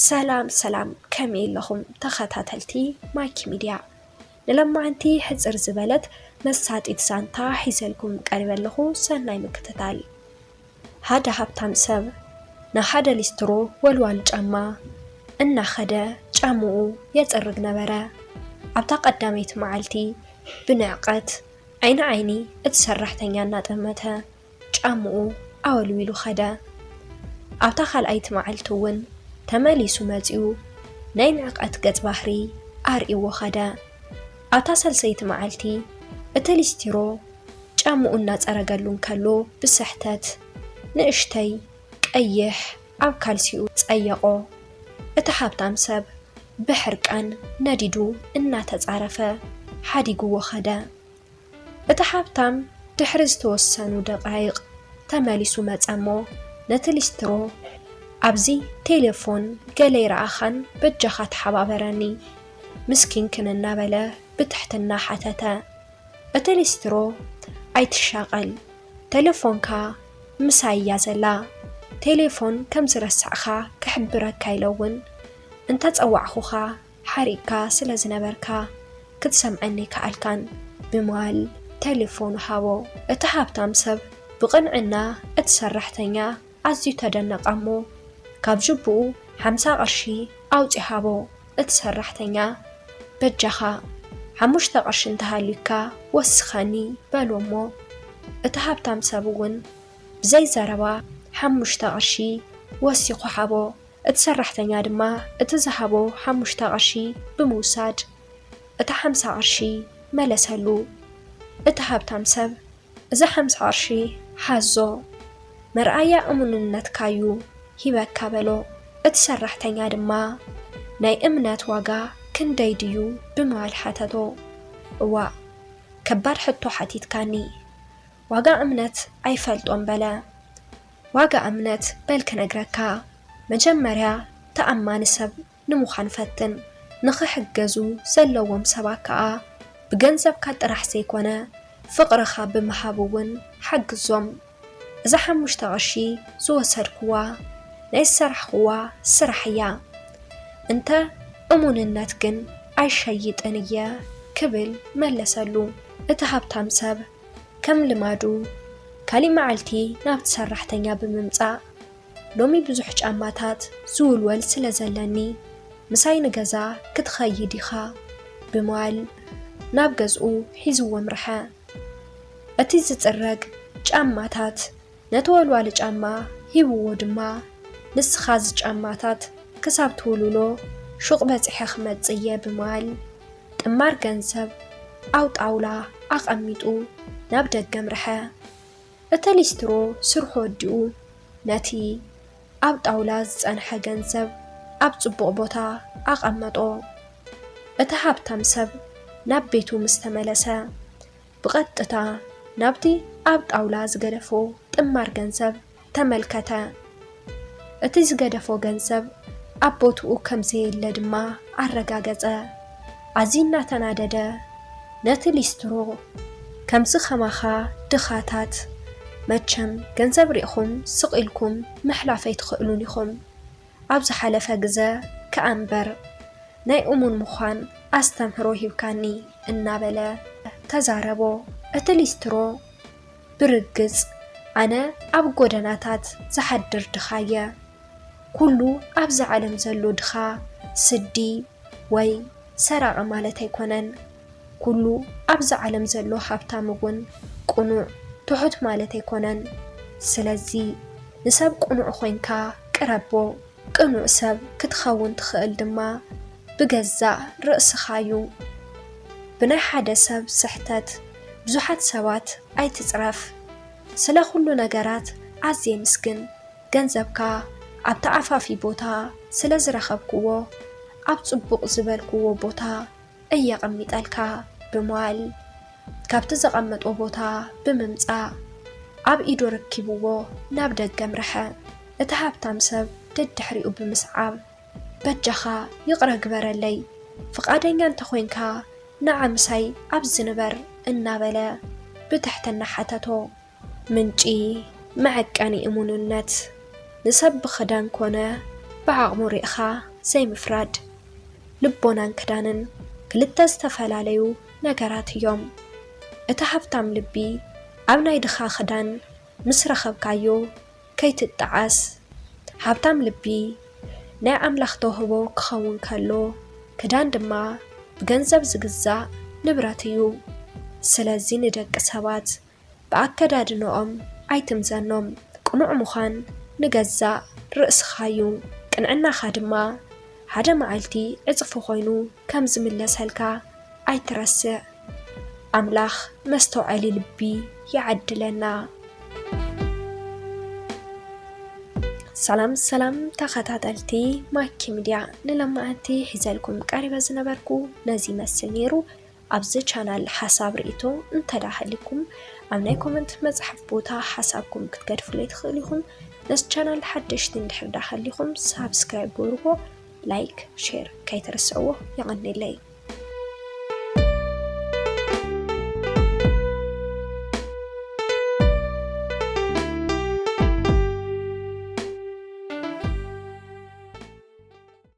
ሰላም ሰላም፣ ከመይ ኣለኹም ተኸታተልቲ ማይኪ ሚድያ? ንለማዓንቲ ሕጽር ዝበለት መሳጢት ዛንታ ሒዘልኩም ቀሪበ ኣለኹ። ሰናይ ምክትታል። ሓደ ሃብታም ሰብ ናብ ሓደ ሊስትሮ ወልዋል ጫማ እናኸደ ጫምኡ የጽርግ ነበረ። ኣብታ ቀዳመይቲ መዓልቲ ብንዕቀት ዓይኒ ዓይኒ እቲ ሰራሕተኛ እናጠመተ ጫምኡ ኣወልዊሉ ኸደ። ኣብታ ካልኣይቲ መዓልቲ እውን ተመሊሱ መጺኡ ናይ ንዕቀት ገጽ ባህሪ ኣርእይዎ ኸደ። ኣብታ ሳልሰይቲ መዓልቲ እቲ ሊስትሮ ጫምኡ እናጸረገሉ እንከሎ ብስሕተት ንእሽተይ ቀይሕ ኣብ ካልሲኡ ጸየቖ። እቲ ሃብታም ሰብ ብሕርቃን ነዲዱ እናተጻረፈ ሓዲግዎ ኸደ። እቲ ሃብታም ድሕሪ ዝተወሰኑ ደቓይቕ ተመሊሱ መጸ እሞ ነቲ ሊስትሮ፣ "ኣብዚ ቴሌፎን ገለ ይረኣኻን በጃኻ ተሓባበረኒ ምስኪንክን" እናበለ ብትሕትና ሓተተ። እቲ ሊስትሮ፣ "ኣይትሻቐል፣ ቴሌፎንካ ምሳይ እያ ዘላ። ቴሌፎን ከም ዝረሳዕካ ክሕብረካ ኢለ እውን እንተጸዋዕኹኻ ሓሪቕካ ስለ ዝነበርካ ክትሰምዐኒ ኣይከኣልካን" ብምባል ቴሌፎኑ ሃቦ። እቲ ሃብታም ሰብ ብቕንዕና እቲ ሰራሕተኛ ኣዝዩ ተደነቐ እሞ ካብ ጅቡኡ ሓምሳ ቅርሺ ኣውጺኡ ሃቦ። እቲ ሰራሕተኛ፣ "በጃኻ ሓሙሽተ ቅርሺ እንተሃልዩካ ወስኸኒ" በሎ እሞ እቲ ሃብታም ሰብ እውን ብዘይ ዘረባ ሓሙሽተ ቅርሺ ወሲኹ ሃቦ። እቲ ሰራሕተኛ ድማ እቲ ዝሃቦ ሓሙሽተ ቅርሺ ብምውሳድ እታ ሓምሳ ቅርሺ መለሰሉ። እቲ ሃብታም ሰብ፣ "እዚ ሓምሳ ቅርሺ ሓዞ፣ መርኣያ እሙንነትካ'ዩ ሂበካ" በሎ። እቲ ሰራሕተኛ ድማ፣ "ናይ እምነት ዋጋ ክንደይ ድዩ?" ብምባል ሓተቶ። "እዋእ፣ ከባድ ሕቶ ሓቲትካኒ። ዋጋ እምነት ኣይፈልጦን" በለ። "ዋጋ እምነት በል ክነግረካ፣ መጀመርያ ተኣማኒ ሰብ ንምዃን ፈትን። ንኽሕገዙ ዘለዎም ሰባት ከኣ ብገንዘብካ ጥራሕ ዘይኮነ ፍቕርኻ ብምሃብ እውን ሓግዞም። እዛ ሓሙሽተ ቅርሺ ዝወሰድክዋ ናይ ዝሰራሕኽዋ ስራሕ እያ። እንተ እሙንነት ግን ኣይሸይጥን እየ" ክብል መለሰሉ። እቲ ሃብታም ሰብ ከም ልማዱ ካሊእ መዓልቲ ናብቲ ሰራሕተኛ ብምምጻእ፣ "ሎሚ ብዙሕ ጫማታት ዝውልወል ስለ ዘለኒ ምሳይ ንገዛ ክትኸይድ ኢኻ" ብምባል ናብ ገዝኡ ሒዝዎ ኣምርሐ። እቲ ዝጽረግ ጫማታት ነቲ ወልዋሊ ጫማ ሂብዎ ድማ፣ "ንስኻ እዚ ጫማታት ክሳብ ትውልውሎ ሹቕ በጺሐ ክመጽእ እየ" ብምባል ጥማር ገንዘብ ኣብ ጣውላ ኣቐሚጡ ናብ ደገ ኣምርሐ። እቲ ሊስትሮ ስርሑ ወዲኡ ነቲ ኣብ ጣውላ ዝጸንሐ ገንዘብ ኣብ ጽቡቕ ቦታ ኣቐመጦ። እቲ ሃብታም ሰብ ናብ ቤቱ ምስ ተመለሰ፣ ብቐጥታ ናብቲ ኣብ ጣውላ ዝገደፎ ጥማር ገንዘብ ተመልከተ። እቲ ዝገደፎ ገንዘብ ኣብ ቦትኡ ከም ዘየለ ድማ ኣረጋገጸ። ኣዝዩ እናተናደደ ነቲ ሊስትሮ፣ "ከምዚ ከማኻ ድኻታት መቸም ገንዘብ ርኢኹም ስቕ ኢልኩም ምሕላፍ ኣይትኽእሉን ኢኹም። ኣብ ዝሓለፈ ግዘ ከኣ እምበር ናይ እሙን ምዃን ኣስተምህሮ ሂብካኒ" እናበለ ተዛረቦ። እቲ ሊስትሮ ብርግጽ ኣነ ኣብ ጎደናታት ዝሓድር ድኻ እየ። ኩሉ ኣብዛ ዓለም ዘሎ ድኻ ስዲ ወይ ሰራቒ ማለት ኣይኮነን። ኩሉ ኣብዛ ዓለም ዘሎ ሃብታም እውን ቅኑዕ፣ ትሑት ማለት ኣይኮነን። ስለዚ ንሰብ ቅኑዕ ኮይንካ ቅረቦ። ቅኑዕ ሰብ ክትኸውን ትኽእል ድማ ብገዛእ ርእስኻ እዩ። ብናይ ሓደ ሰብ ስሕተት ብዙሓት ሰባት ኣይትጽረፍ። ስለ ኩሉ ነገራት ኣዝየ ምስግን። ገንዘብካ ኣብ ተኣፋፊ ቦታ ስለ ዝረኸብክዎ፣ ኣብ ጽቡቕ ዝበልክዎ ቦታ እየ ኣቐሚጠልካ ብምባል፣ ካብቲ ዘቐመጦ ቦታ ብምምጻእ ኣብ ኢዱ ረኪብዎ ናብ ደገ ኣምረሐ። እቲ ሃብታም ሰብ ደድሕሪኡ ብምስዓብ፣ "በጃኻ ይቕረ ግበረለይ፣ ፍቓደኛ እንተኾይንካ ንዓ ምሳይ ኣብዚ ንበር" እናበለ ብትሕትና ሓተቶ። ምንጪ መዐቀኒ እሙንነት። ንሰብ ብኽዳን ኮነ ብዓቕሙ ርኢኻ ዘይምፍራድ። ልቦናን ክዳንን ክልተ ዝተፈላለዩ ነገራት እዮም። እቲ ሃብታም ልቢ ኣብ ናይ ድኻ ክዳን ምስ ረኸብካዮ ከይትጠዓስ። ሃብታም ልቢ ናይ ኣምላኽ ተውህቦ ክኸውን ከሎ፣ ክዳን ድማ ብገንዘብ ዝግዛእ ንብረት እዩ። ስለዚ ንደቂ ሰባት ብኣከዳድንኦም ኣይትምዘኖም። ቅኑዕ ምዃን ንገዛእ ርእስኻ እዩ። ቅንዕናኻ ድማ ሓደ መዓልቲ ዕጽፊ ኮይኑ ከም ዝምለሰልካ ኣይትረስዕ። ኣምላኽ መስተውዐሊ ልቢ ይዓድለና። ሰላም ሰላም ተኸታተልቲ ማኪ ሚድያ፣ ንሎማዓንቲ ሒዘልኩም ቀሪበ ዝነበርኩ ነዚ ይመስል ነይሩ። ኣብዚ ቻናል ሓሳብ ርእይቶ እንተዳ ሃሊኩም ኣብ ናይ ኮመንት መጽሓፍ ቦታ ሓሳብኩም ክትገድፉለይ ትኽእሉ ኢኹም። ነዚ ቻናል ሓደሽቲ እንድሕር ዳ ሃሊኹም ሳብስክራይብ ግበርዎ፣ ላይክ፣ ሼር ከይትርስዕዎ። የቐንየለይ።